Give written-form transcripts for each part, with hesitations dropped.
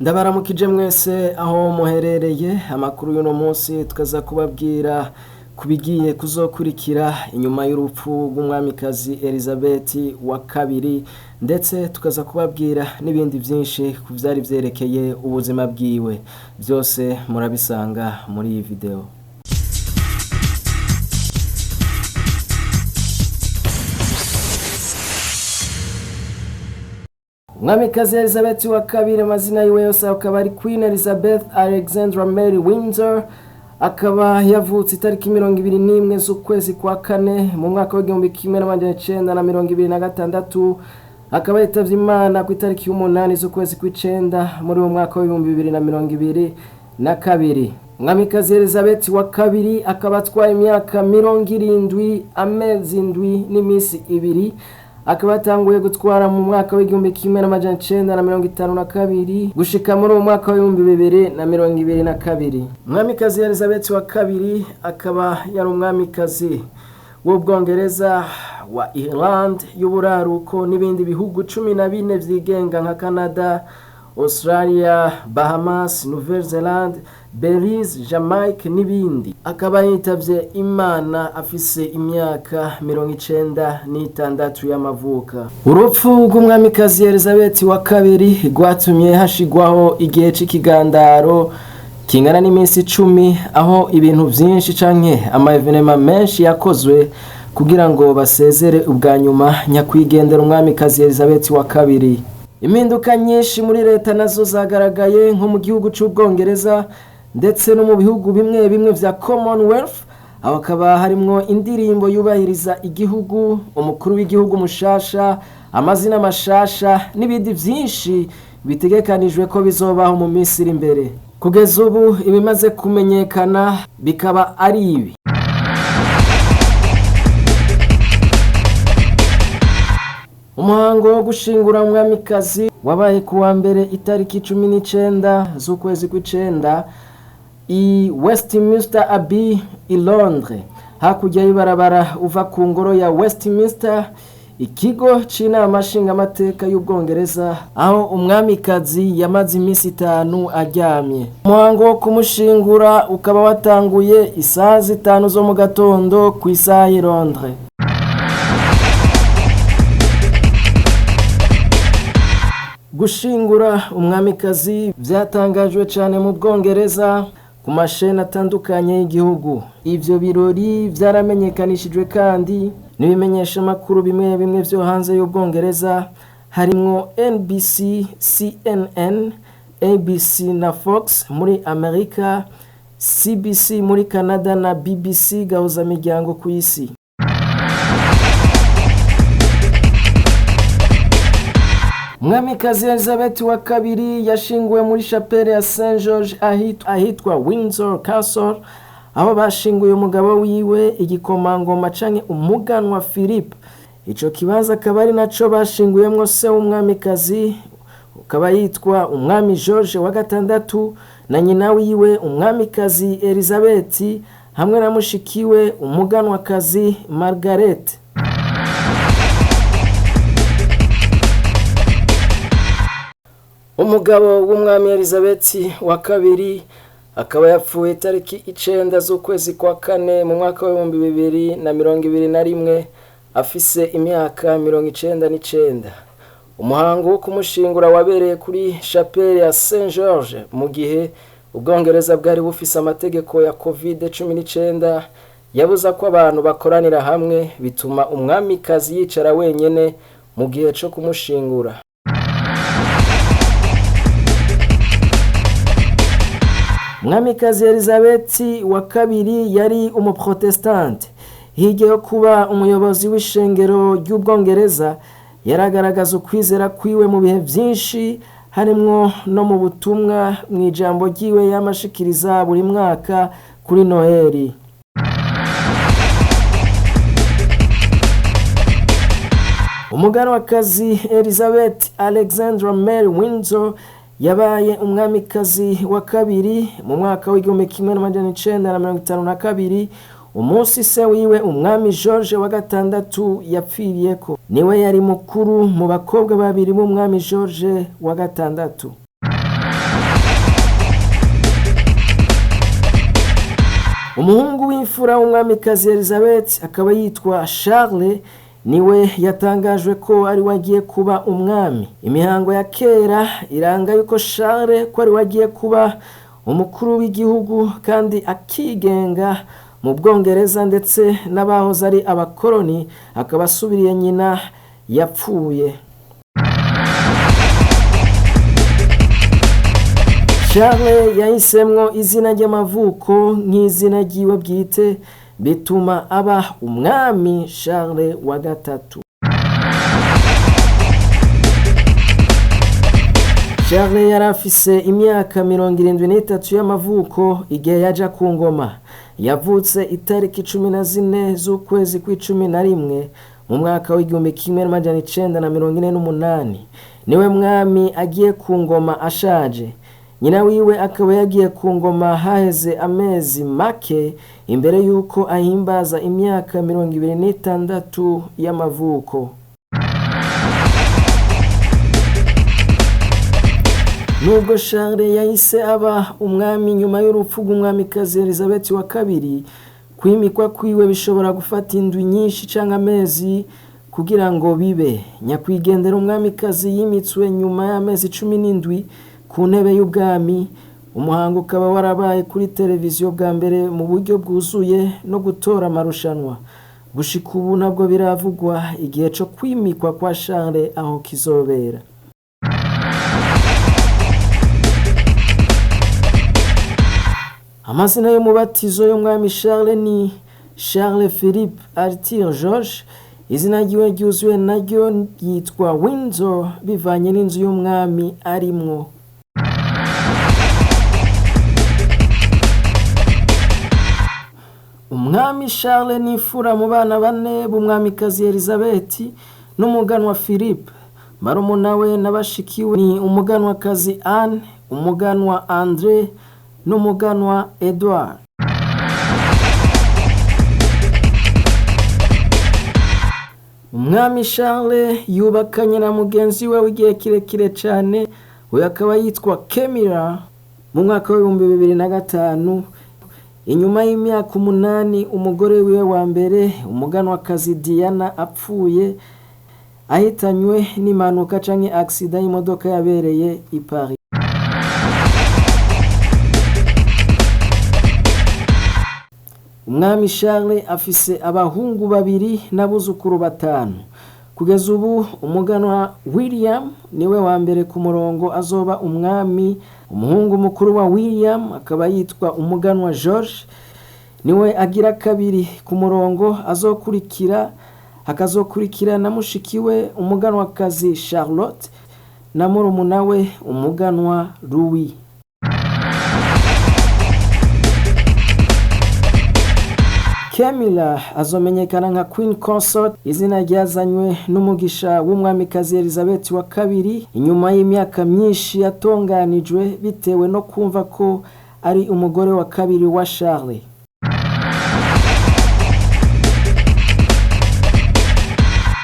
Ndabaramukije mwese aho muherereye amakuru y'uno munsi tukaza kubabwira ku bigiye kuzokurikira inyuma y'urupfu rw'umwamikazi Elizabeth wa kabiri ndetse tukaza kubabwira n'ibindi byinshi ku vyari vyerekeye ubuzima bwiwe byose murabisanga muri iyi video. Umwamikazi Elizabeth wa kabiri amazina yiwe yose akaba ari Queen Elizabeth Alexandra Mary Windsor akaba yavutse itariki 21 z'ukwezi kwa kane mu mwaka w'1926 akaba yitavye Imana ku itariki y'umunani z'ukwezi kw'icenda muri uwo mwaka w'2022. Umwamikazi Elizabeth wa kabiri akaba atwaye imyaka 70 amezi 7 n'imisi 2 akaba yatanguye gutwara mu mwaka w'1952 gushika muri uwo mwaka w'2022. Umwamikazi Elizabeth wa kabiri akaba yari umwamikazi w'Ubwongereza wa Ireland y'uburaruko n'ibindi bihugu 14 vyigenga nka Canada, Australia, Bahamas, Nouvelle-Zélande, Belize, Jamaica n'ibindi. Akaba yitavye Imana afise imyaka 96 y'amavuka. Urupfu rw'umwamikazi Elizabeth wa kabiri rwatumye hashigwaho igihe c'ikigandaro kingana n'iminsi 10 aho ibintu vyinshi canke ama evenema menshi yakozwe kugira ngo basezere ubwa nyuma nyakwigendera umwamikazi Elizabeth wa kabiri. Impinduka nyinshi muri leta nazo zagaragaye nko mu gihugu c'Ubwongereza ndetse no mu bihugu bimwe bimwe vya Commonwealth, aho hakaba harimwo indirimbo yubahiriza igihugu, umukuru w'igihugu mushasha, amazina mashasha n'ibindi vyinshi bitegekanijwe ko bizobaho mu minsi iri imbere. Kugeza ubu ibimaze kumenyekana bikaba ari ibi: umuhango wo gushingura umwamikazi wabaye kuwa mbere itariki 19 z'ukwezi kw'icenda i Westminster Abbey i Londres, hakurya y'ibarabara uva ku ngoro ya Westminster, ikigo c'inama nshingamateka y'Ubwongereza, aho umwamikazi yamaze iminsi 5 aryamye. Umuhango wo kumushingura ukaba watanguye isaha 5 zo mu gatondo ku isaha y'i Londres. Gushingura umwamikazi vyatangajwe cane mu Bwongereza ku masheni atandukanye y'igihugu. Ivyo birori vyaramenyekanishijwe kandi n'ibimenyesha makuru bimwe bimwe vyo hanze y'Ubwongereza harimwo NBC, CNN, ABC na Fox muri Amerika, CBC muri Canada na BBC gahuzamiryango ku isi. Umwamikazi Elizabeth wa kabiri yashinguwe muri chapelle ya St George ahitwa Windsor Castle, aho bashinguye umugabo wiwe igikomangoma canke umuganwa Philip. Ico kibanza akaba ari naco bashinguyemwo se w'umwamikazi, ukaba yitwa umwami George wa gatandatu na nyina wiwe umwamikazi Elizabeth hamwe na mushikiwe umuganwakazi Margaret. Umugabo w'umwami Elizabeth wa kabiri akaba yapfuye itariki 9 z'ukwezi kwa kane mu mwaka w'2021 afise imyaka 99. Umuhango wo kumushingura wabereye kuri chapelle ya St George mu gihe Ubwongereza bwari bufise amategeko ya COVID-19 yabuza ko abantu bakoranira hamwe, bituma umwamikazi yicara wenyene mu gihe co kumushingura. Umwamikazi Elizabeth wa kabiri yari umuprotestante. Hirya yo kuba umuyobozi w'ishengero ry'Ubwongereza, yaragaragaza ukwizera kwiwe mu bihe vyinshi, harimwo no mu butumwa mw'ijambo ryiwe yamashikiriza buri mwaka kuri Noheli. Umuganwakazi Elizabeth Alexandra Mary Windsor yabaye umwamikazi wa kabiri mu mwaka w'1952, umunsi se wiwe umwami George wa gatandatu yapfiriyeko. Niwe yari mukuru mu bakobwa babiri b'umwami George wa gatandatu. Umuhungu w'imfura w'umwamikazi Elizabeth akaba yitwa Charles, niwe yatangajwe ko ari we agiye kuba umwami. Imihango ya kera iranga yuko Charles ko ari we agiye kuba umukuru w'igihugu kandi akigenga mu Bwongereza ndetse n'abahoze ari abakoroni, akaba asubiriye nyina yapfuye. Charles yahisemwo izina ry'amavuko nk'izina ryiwe bwite, bituma aba umwami Charles wa gatatu. Charles yari afise imyaka 73 y'amavuko igihe yaja ku ngoma. Yavutse itariki 14 z'ukwezi kw'icumi na rimwe mu mwaka w'1948. Niwe mwami agiye ku ngoma ashaje. Nyina wiwe akaba yagiye ku ngoma haheze amezi make imbere y'uko ahimbaza imyaka 26 y'amavuko. Nubwo Charles yahise aba umwami nyuma y'urupfu rw'umwamikazi Elizabeth wa kabiri, kwimikwa kwiwe bishobora gufata indwi nyinshi canke amezi kugira ngo bibe. Nyakwigendera umwamikazi yimitswe nyuma y'amezi 17 ku ntebe y'ubwami. Umuhango ukaba warabaye kuri televiziyo bwa mbere mu buryo bwuzuye no gutora amarushanwa. Gushika ubu ntabwo biravugwa igihe co kwimikwa kwa Charles aho kizobera. Amazina y'umubatizo y'umwami Charles ni Charles Philippe Arthur George. Izina ryiwe ryuzuye naryo ryitwa Windsor bivanye n'inzu y'umwami arimwo. Umwami Charles ni imfura mu bana bane b'umwamikazi Elizabeth n'umuganwa Philippe. Barumuna we na bashikiwe ni umuganwakazi Anne, umuganwa Andre n'umuganwa Edouard. Umwami Charles yubakanye na mugenzi we w'igihe kirekire cyane, uyu akaba yitwa Camilla, mu mwaka w'2005. Inyuma y'imyaka 8 umugore wiwe wa mbere umuganwakazi Diana apfuye ahitanywe n'impanuka canke accident y'imodoka yabereye i Paris. Umwami Charles afise abahungu babiri n'abuzukuru 5. Kugeza ubu umuganwa William niwe wa mbere ku murongo azoba umwami. Umuhungu mukuru wa William akaba yitwa umuganwa George, niwe agira kabiri ku murongo azokurikira, akazokurikira na mushikiwe umuganwakazi Charlotte na murumuna we umuganwa Louis. Camilla azomenyekana nka Queen Consort, izina ryazanywe n'umugisha w'umwamikazi Elizabeth wa kabiri inyuma y'imyaka myinshi yatonganijwe bitewe no kumva ko ari umugore wa kabiri wa Charles.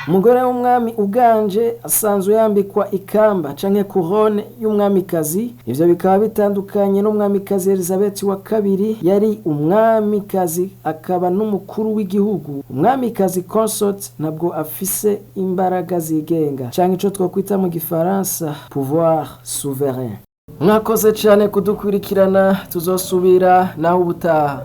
Umugore w'umwami uganje asanzwe yambikwa ikamba canke couronne y'umwamikazi. Ivyo bikaba bitandukanye n'umwamikazi Elizabeth wa kabiri yari umwamikazi akaba n'umukuru w'igihugu. Umwamikazi consort ntabwo afise imbaraga zigenga canke ico twokwita mu gifaransa pouvoir souverain. Mwakoze cane kudukurikirana, tuzosubira naho ubutaha.